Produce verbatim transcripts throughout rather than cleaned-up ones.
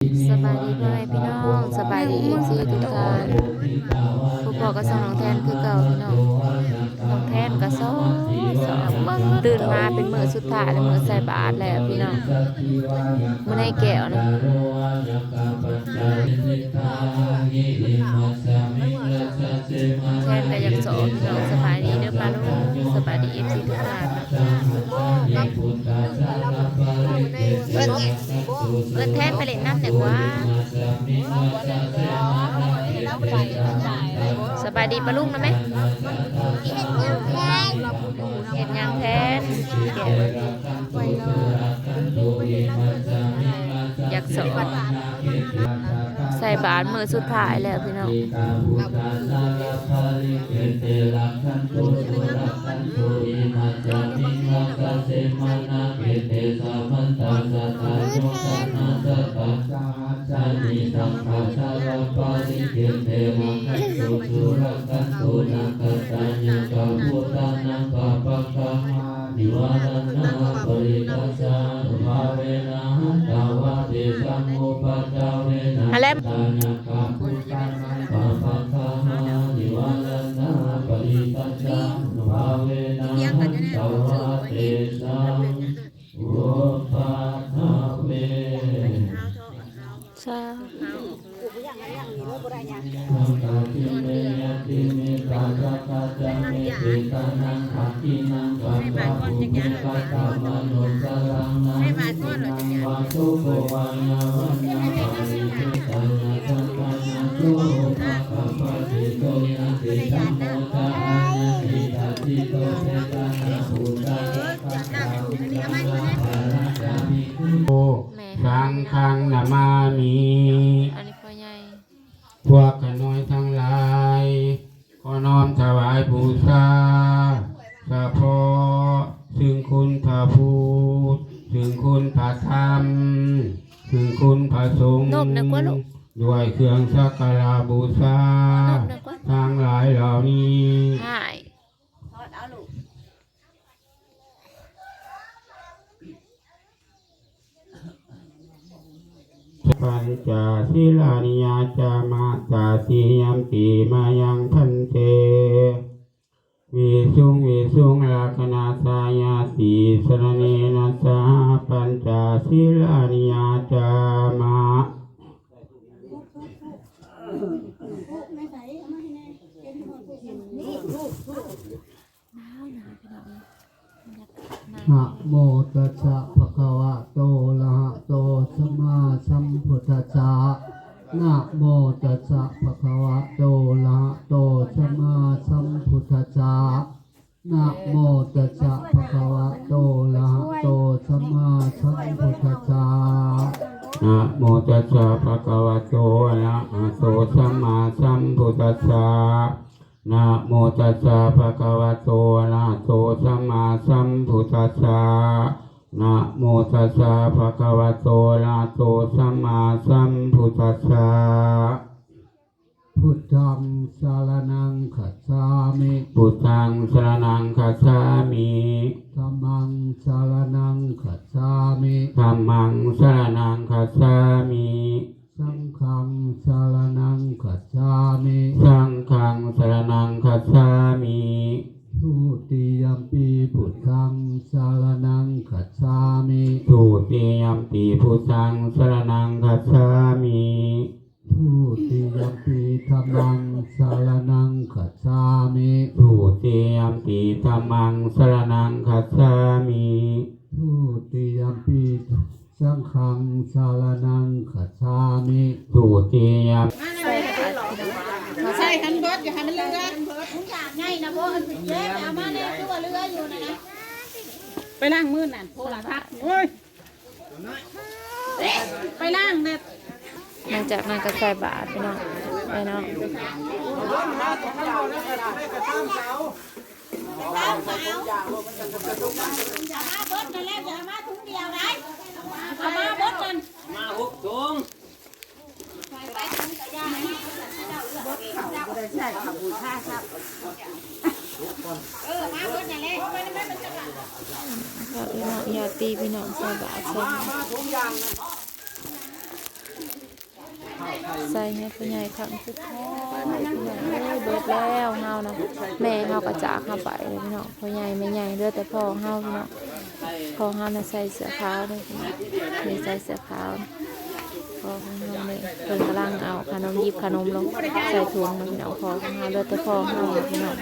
สบายดีพ่อแม่พี่น้อง สบายดีเอฟซีทุกท่าน พบกับช่องน้องแทนคือเก่าพี่น้อง น้องแทนก็ซ้อซ้อตื่นมาเป็นมื้อสุดท้ายแล้ว มื้อใส่บาตรแล้วพี่น้อง มื้อในแก้วนะ แทนก็อยากซ้อพี่น้อง สบายดีเด้อป้าลุง สบายดีเอฟซีทุกท่าน เอิ้นแทนไปเล่นน้ำหน่อยกว่า สบายดีป้าลุงนะแม่ เฮ็ดหยังแทน อยากซ้อใส่บาตรมื้อสุดท้ายแล้วพี่น้อง สา โอ สังฆังนามามิ อันนี้พ่อใหญ่ พวกข้าน้อยทั้งหลาย ขอน้อมถวายบูชา เฉพาะซึ่งคุณพระพุทธ ซึ่งคุณพระธรรม ซึ่งคุณพระสงฆ์ นบนะกว่าลูก ด้วยเครื่องสักการะบูชา นบนะกว่า ทั้งหลายเหล่านี้ ใช่ ปัญจศีลานิยาจามะ ตาติยัมปิมายังพันเต วิสุงวิสุงรักขณาสายาติสรเนนะสหปัญจศีลานิยาจามะ หนาวหนาวพี่น้องเอ้ย บรรยากาศหนาว นะโมตัสสะภะคะวะโตอะระหะโตสัมมาสัมพุทธัสสะ นะโมตัสสะภะคะวะโตอะระหะโตสัมมาสัมพุทธัสสะ นะโมตัสสะภะคะวะโตอะระหะโตสัมมาสัมพุทธัสสะ นะโมตัสสะภะคะวะโตอะระหะโตสัมมาสัมพุทธัสสะ นะโมตัสสะภะคะวะโตอะระหะโตสัมมาสัมพุทธัสสะ นะโมตัสสะภะคะวะโตอะระหะโตสัมมาสัมพุทธัสสะ พุทธังสรณังคัจฉามิ พุทธังสรณังคัจฉามิ ธัมมังสรณังคัจฉามิ ธัมมังสรณังคัจฉามิ สังฆังสรณังคัจฉามิ สังฆังสรณังคัจฉามิ ทุติยัมปิพุทธังสรณังคัจฉามิ ทุติยัมปิพุทธังสรณังคัจฉามิ ทุติยัมปิธัมมังสรณังคัจฉามิ ทุติยัมปิธัมมังสรณังคัจฉามิ ทุติยัมปิสังฆังสรณังคัจฉามิ ทุติยัม ใส่คันเบิดอย่าให้มันเหลือ มึงอยากไงนะโบ้ มันเป็นเจ๊เอามาแน่คือว่าเหลืออยู่นะนะ ไปล้างมือนั่นโทรทัศน์ โอ้ย ไปล้างเด็ด หลังจากนั้นก็ใส่บาตรพี่น้อง ไปเนาะ อย่ามาเบิดนั่นแหละ อย่ามาถุงเดียวได้ เอามาเบิดนั่น มาหกถุง ญาติพี่น้อง ญาติพี่น้องใส่บาตรใส่ มาทุกอย่างนะ ใส่ให้พ่อใหญ่ครั้งสุดท้ายพี่น้องเอ้ย เบิดแล้วเฮานะ แม่เฮาก็จากเฮาไปเลยพี่น้อง พ่อใหญ่แม่ใหญ่เหลือแต่พ่อเฮาพี่น้อง พ่อเฮาน่ะใส่เสื้อขาวเลยพี่น้อง นี่ใส่เสื้อขาว พ่อของเฮานี่เพิ่นกำลังเอาขนม หยิบขนมลงใส่ถุงนะพี่น้อง พ่อของเฮาเหลือแต่พ่อเฮาพี่น้อง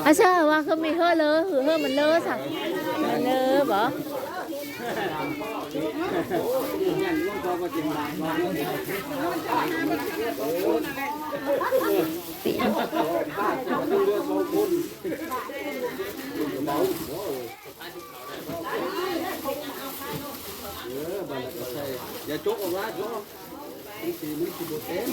อาเซอร์ว่าคือมีเฮอเลอหือเฮอมันเลอสั่งมันเลอบ่ติเออบัดนั้นก็ใส่ อย่าจกออกหลาย จกออก มันสิ มันสิบ่เต็ม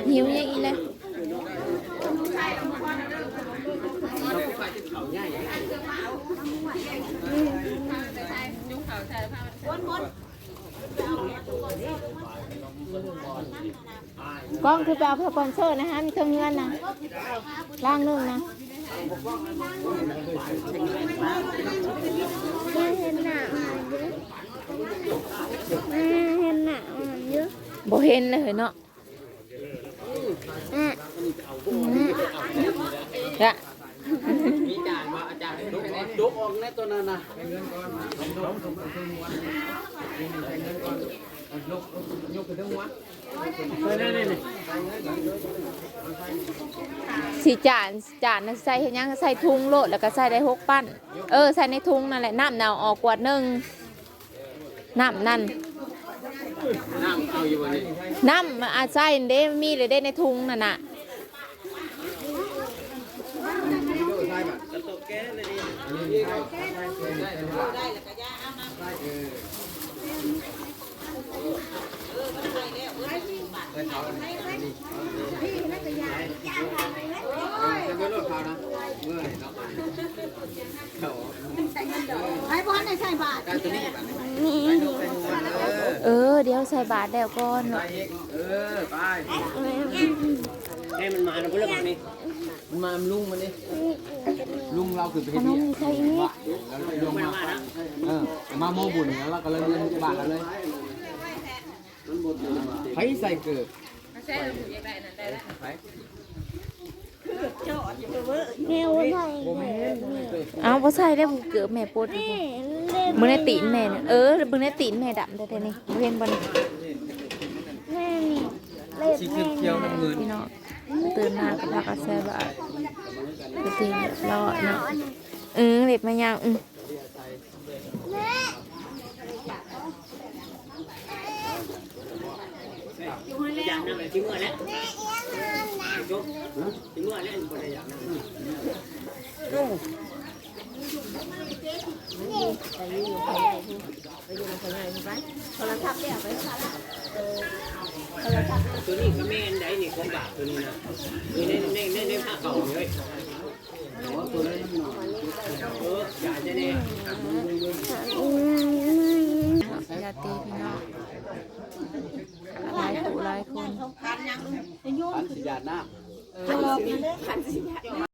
หิวยังอีกเลยกล้องคือไปเอาสปอนเซอร์นะฮะ มีเครื่องเฮือนนะล่างหนึ่งนะ แม่เห็นหน้าอ่อนเยอะแม่เห็นหน้าอ่อนเยอะ บ่เห็นเลยเนาะ แม่ ละ มีจานมา อาจารย์ยกยกออกในตัวนั้นนะ สีจานจานนะใส่เฮ็ดหยังใส่ถุงโลดแล้วก็ใส่ได้หกปั้น เออ ใส่ในถุงนั่นแหละ น้ำน่ะเอาออกขวดหนึ่ง น้ำนั่น น้ำเอาอยู่วันนี้ น้ำอาใส่เด้ มีเลยเด้ในถุงนั่นน่ะ เออ เมื่อรถพานะ เมื่อไหร่เนาะ ให้พ่อในใส่บาตร ได้ตัวนี้ก่อน นี่ เออ เดี๋ยวใส่บาตรแล้วก่อนเนาะ เออ ไป ให้มันมานะพวกเรานี่ มันมาลุงมันนี่ ลุงเราคือไป ข เฮ็ด นม เวียก ใส่อีก แล้วลุงมา เออ มาโมบุญแล้วเราก็เลยเรียนบาทเราเลย ใครใส่เกิด แม่ว่าใส่เลยแม่ เอาบ่ใส่ได้บ่เกิดแม่ปวดอยู่ แม่ บ่ เบิ่งในตีนแม่เนี่ย เออ เบิ่งในตีนแม่ดำแต่นี่บ่เห็นบ่นี่ แม่นี่เล็บ สี แม่ เขียวๆน้ำเงิน พี่น้องตื่นมาก็พากันใส่บาตรไปตีเรียบร้อยเนาะ เออ เล็บมายาว อือ อย่างนั้นเลยที่เมื่อแล้วจบที่เมื่อแล้วบ่ได้อย่างนั้น โทรศัพท์เนี่ยไปซะละ ตัวนี้ก็แม่นได้นี่ของบาปตัวนี้นะนี่ในในในในผ้าเก่าเลยเอออย่าจะเนี่ย ญาติพี่น้องหลายผู้หลายคน ขันสียาดน้ำ